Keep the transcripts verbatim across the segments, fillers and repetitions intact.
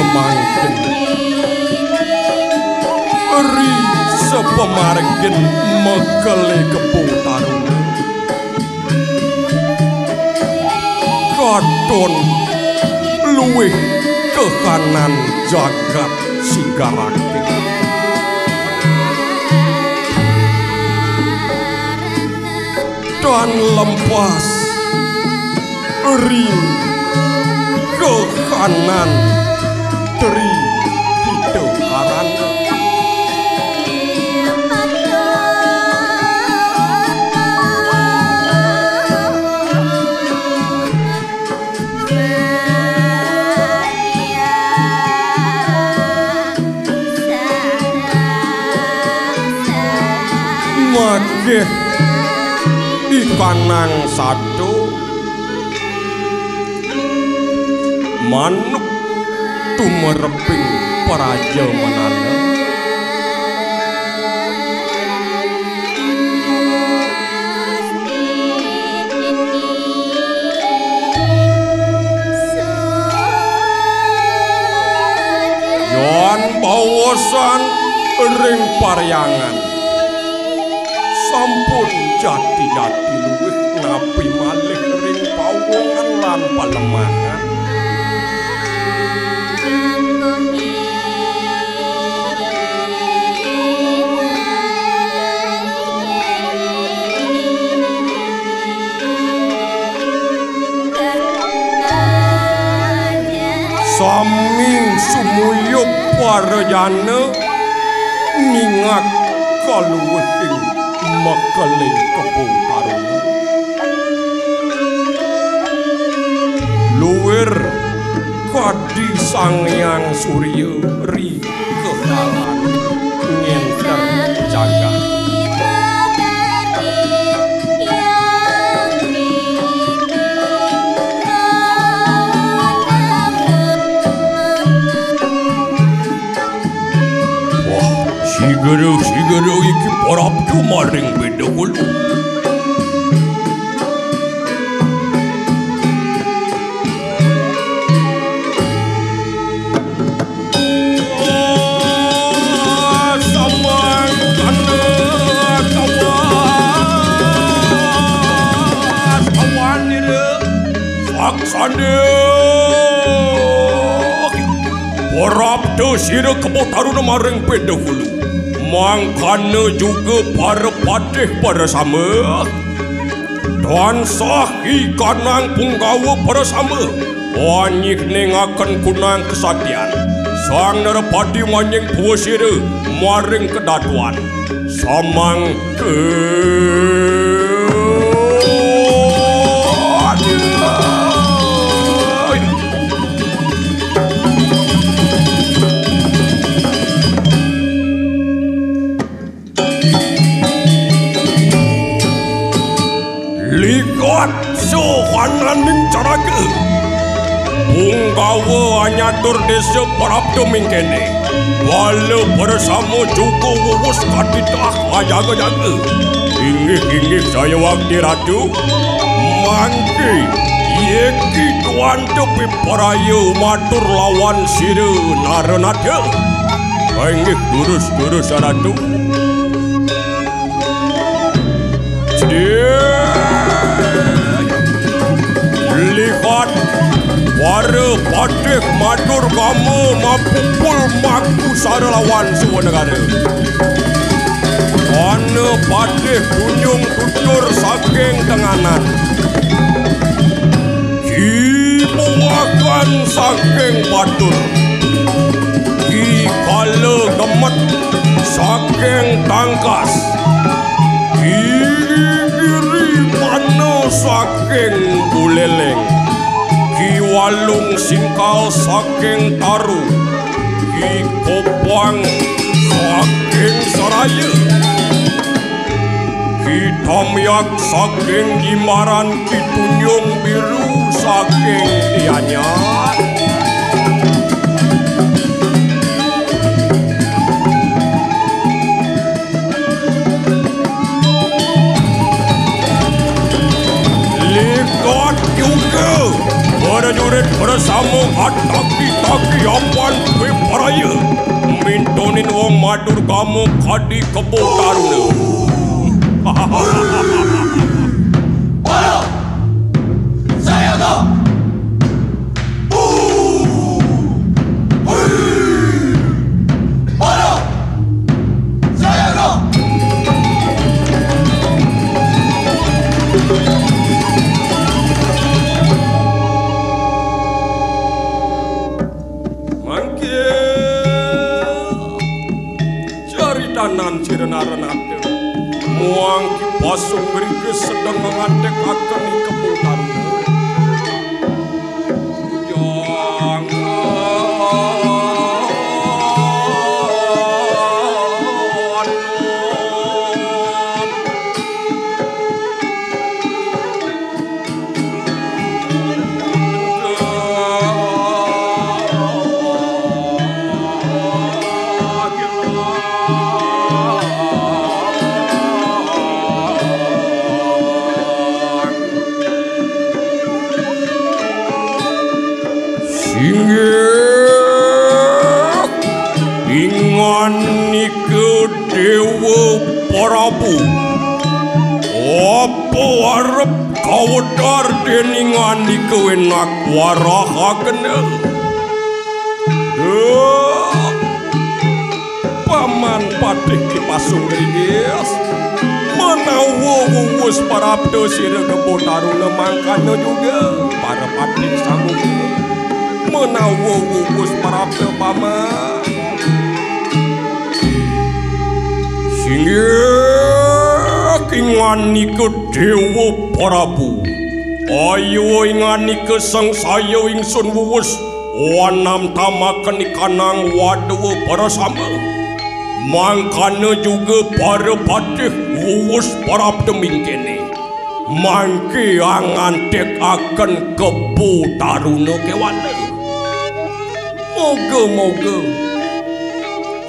Mangkin ri sapamargin makele Kebo Taruna. Katon luwih kahanan jagat Sigarake. Tan lempas ring kahanan Tri Hita Karana. Makeh ikanang sato manuk tumereping praja manana. Yan baosan ring paryangan, sampun jati-jati luwih napi malih ring pawongan lan palemahan. Sami sumuyub parajana ngingak kaluwihing makele Kebo Taruna. Luwir kadi Sang Hyang Surya ri kehalan ngenter jagat. Wah, sigara, sigara iki parapta maring Beda Hulu. Saksana parapta sira Kebo Taruna maring Beda Hulu. Mangkana juga para patih para sama. Tansah ikanang punggawa para sama, wanyih ningaken kunang kasatian. Sang Narapati manjing puasira maring kedatuan. Samangke. Ligat sohananing caraga. Punggawa anyatur desa prapta mingkene. Bala prasama juga wuwus katitah ajaga-jaga. Inggih, inggih, Jayawakti Ratu. Mangke, yekti tuan tepi paraya matur lawan sira Naranatha. Inggih, durus, durus, Ratu. Cedek. Lihat, para patih matur kama mapupul maku sara lawan Suwanegara. Ana patih tunjung tutur saking tenganan. Ki Puwakan saking Batur. Ki Kala Gemet saking Tangkas. Ki Giri Mana saking Buleleng. Ki Walung Singkal saking Taru. Ki Kopang saking Saraya. Ki Tamyak saking Jimbaran, Ki Tunjung Biru saking Gianyar. Ligat juga prajurit prasama ataki-taki apan Durgama kadi Kebo Taruna. Mangke caritanan sira narenata. Muang Ki Pasung Geriga sedeng ngantekaken I Kebo Taruna. Jangan. Singgih inganika Dewa Prabu. Apa arep kawedar dening andika wenak warahagena? Duh, Paman Patih Ki Pasung Geriga, menawa wuwus prapta sira Kebo Taruna mangkana juga para patih samuka. Menawa wuwus prapta Paman. Singgih inganika Dewa Prabu. Ayo inganika sangsaya ingsun wuwus wanam tamaken ikanang wadwa prasama. Mangkana juga para patih wuwus prapta mingkene. Mangke angantikaken Kebo Taruna kewana. Moga-moga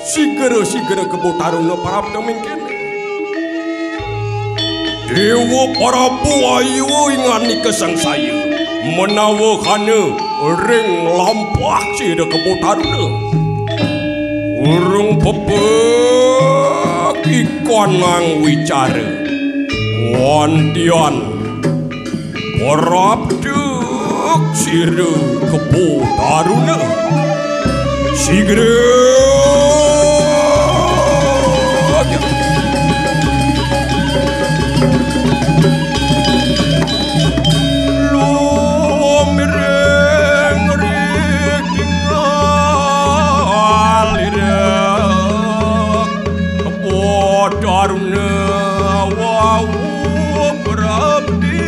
sigra-sigra Kebo Taruna prapta mingkene. Dewa Prabu ayu inganika sangsaya menawa kana ring lampah sira Kebo Taruna. Urung pepek ikanang wicara. Wantian prapta sira Kebo Taruna. Sigra. Lumiring riking alira. Kebo Taruna wau prapti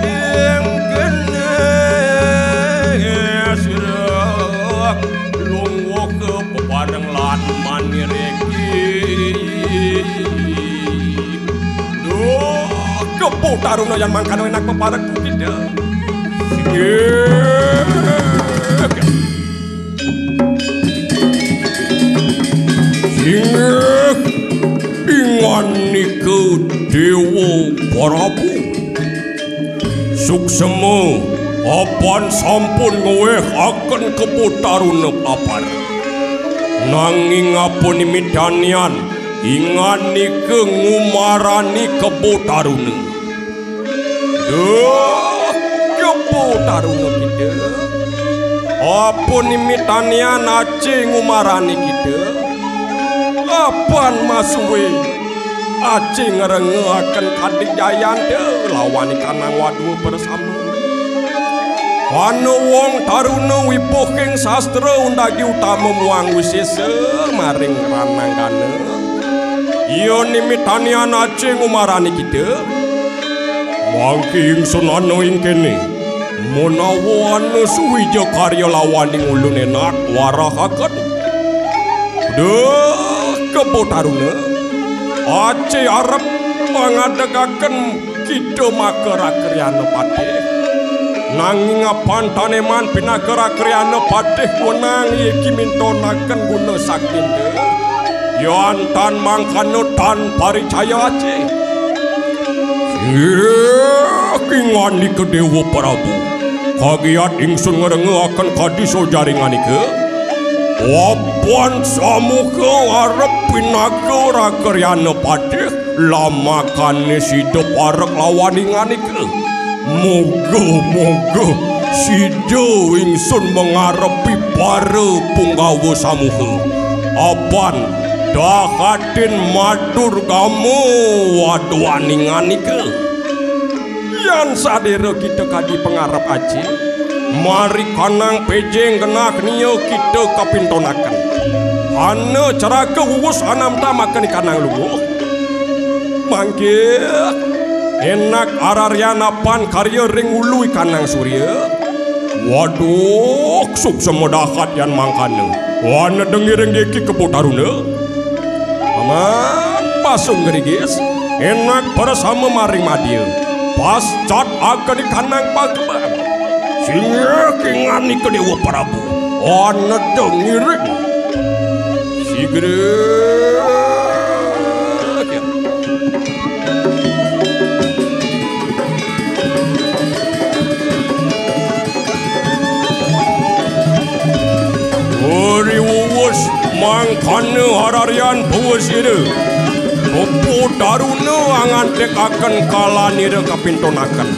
ing kene sira lungguh ka pepareng lan maniriki. Duh, Kebo Taruna yan mangkana enak pepareng kita. Singgih. Inggih, inganika Dewa Prabu. Suksema, apan sampun ngwehaken Kebo Taruna papar. Nanging apa nimitanian, inganika ngumarani Kebo Taruna. Duh, Kebo Taruna kita. Apa nimitanian aci ngumarani kita? Apan masuwe aci ngrengaken kadik jayanta lawan ikanang wadwa persama? Ana wong taruna wibuh ing sastra undagi utama muang wisesa maring rananggana. Iya nimitanian aci ngumarani kita. Mangke ingsun ana ing kene. Menawa ana suwija karya lawaning ulun enak warahaken. Duh, Kebo Taruna, aci arep mangadegaken kita maka Rakriana Patih. Nanging apan taneman pinaka Rakriana Patih wenang iki mintonaken guna saktinda. Yan tan mangkana tan paricaya aci. Inggih, ingandika Dewa Prabu. Kagiat ingsun ngrengaken kadi sojaringanika. Apan samuka arep pinaga raga Ryana Patih, lamakané sida parek lawan inganika. Moga-moga sida ingsun mangarepi para punggawa samuka. Apan dahatin matur gama waduan inganika. Yan sadéra kita kadi pangarep aji, mari kanang péjing genah nia kita kapintonaken. Ana ceraga uwus anamtamaken kanang luwuh. Mangkih, enak araryan apan karya ring ulu kanang surya. Waduh, suksma dahat yan mangkana. Wana dengiring iki Kebo Taruna. Paman pasung gerigis, enak prasama maring madya. Pascat ageni kanang pageban. Singgih kinganika Déwa Prabu. Aneda ngiring. Sigra. Uri uwus mangkana hararian bawasira. Kebo Taruna angantikaken kalanira kapintonaken.